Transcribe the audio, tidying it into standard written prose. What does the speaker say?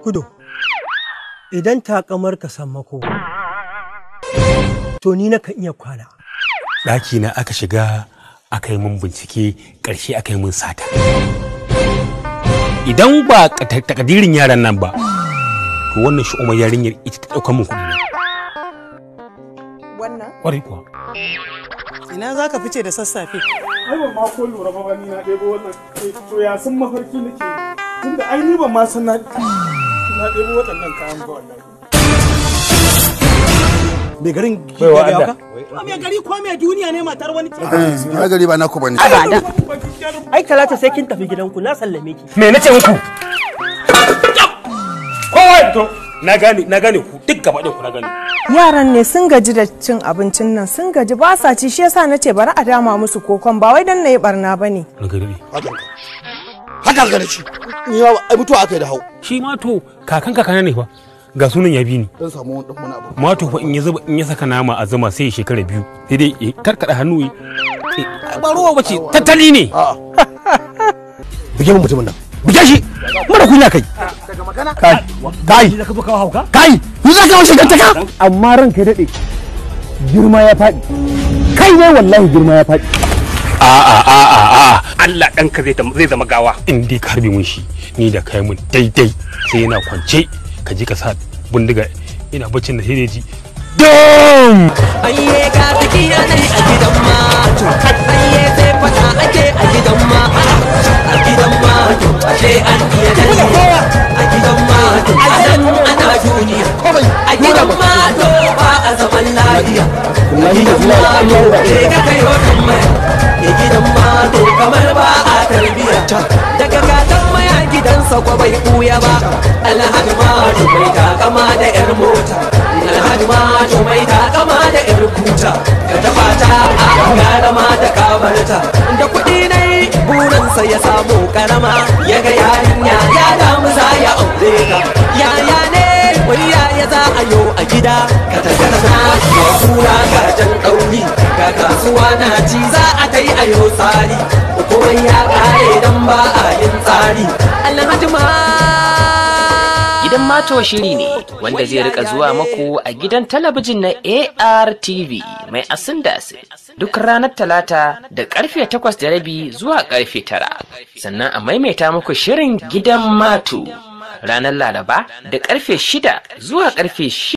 Kudo, idan takamar ka sammako, to ni na kan iya kwana. Ɗaki na aka shiga aka yi mun bincike, ƙarshe aka yi mun sata. Idan ba takadirin yaran nan ba, to wannan shi umar yarinyar ita ta ɗaukar mun kuɗi na. Wannan? Ƙwarai kuwa. Ina za ka fice da sassafe? Ai ban ma ko lura ba ni na ɗebo wannan. To ya sun mafarki nake tunda ai ni ban ma san na ɗebo waɗannan kayan ba wallahi. Mai garin Baiwa Allah. Mai gari ko mai duniya ne matar wani ce. Ai gari ba naku bane. Ai Talata sai kin tafi gidanku na sallame ki. Me nace muku? Kowa ya fito. Na gane, na gane ku duk gaba ɗaya ku na gane. Yaran ne sun gaji da cin abincin nan, sun gaji ba sa ci, shi yasa nace bari a dama musu kokon, ba wai dan nayi barna bane. Na gari. Haka ka da shi. Ni ma ai mutuwa aka yi da hau. Shi ma to kakan kakana ne fa. Ga sunan ya bi ni. Dan samu wani dan wani abu. Mato fa in ya zuba in ya saka nama a zuma sai ya shekara biyu. Sai dai ya karkada hannu ya. Ba ruwa bace tattali ne. A'a. Buge mun mutumin nan. Buge shi. Mara kunya kai. Kai. Kai. Kai. Ni za ka washe gantaka. Amma ranka ya dade. Girma ya faɗi. Kai ne wallahi girma ya faɗi. A a a a a. Allah ɗanka zai zama gawa. In dai ka harbe mun shi ni da kai mun daidai sai yana kwance ka je ka sa bindiga ina baccin da sai dai ji. Dom! Ayye ka fiki anai a gidan mato, ayye sai fata ake a gidan ma, a gidan mato, ashe an iya danne, a gidan mato, anan ana duniya, a gidan mato ba a zaman lafiya, a gidan mato ke ka kai hoton maya, ke gidan mato kamar ba a tarbiya, daga katon maya gidansa kwa bai ɓuya ba, alhaji mato mai takama da 'yar mota. Alhaji Mato mai takama da 'yar kuta, ka taɓa ta a gara ma da kabarta. Da kuɗi na yi burinsa ya samu karama, ya ga yarinya ya damu za ya aure ka. Yaya ne wai yaya za a yo a gida, ka tattara ga kura ga jan ɗauri, ga kasuwa na ci za a kai a yo tsari. Komai ya ƙare dan ba a yin tsari. Alhaji Gidan Mato shiri ne wanda zai rika zuwa maku a gidan talabijin na ARTV mai asin da asin duk ranar Talata da karfe 8:30 zuwa karfe 9. Sannan a maimaita muku shirin Gidan Mato ranar Laraba da karfe 6 zuwa karfe 6.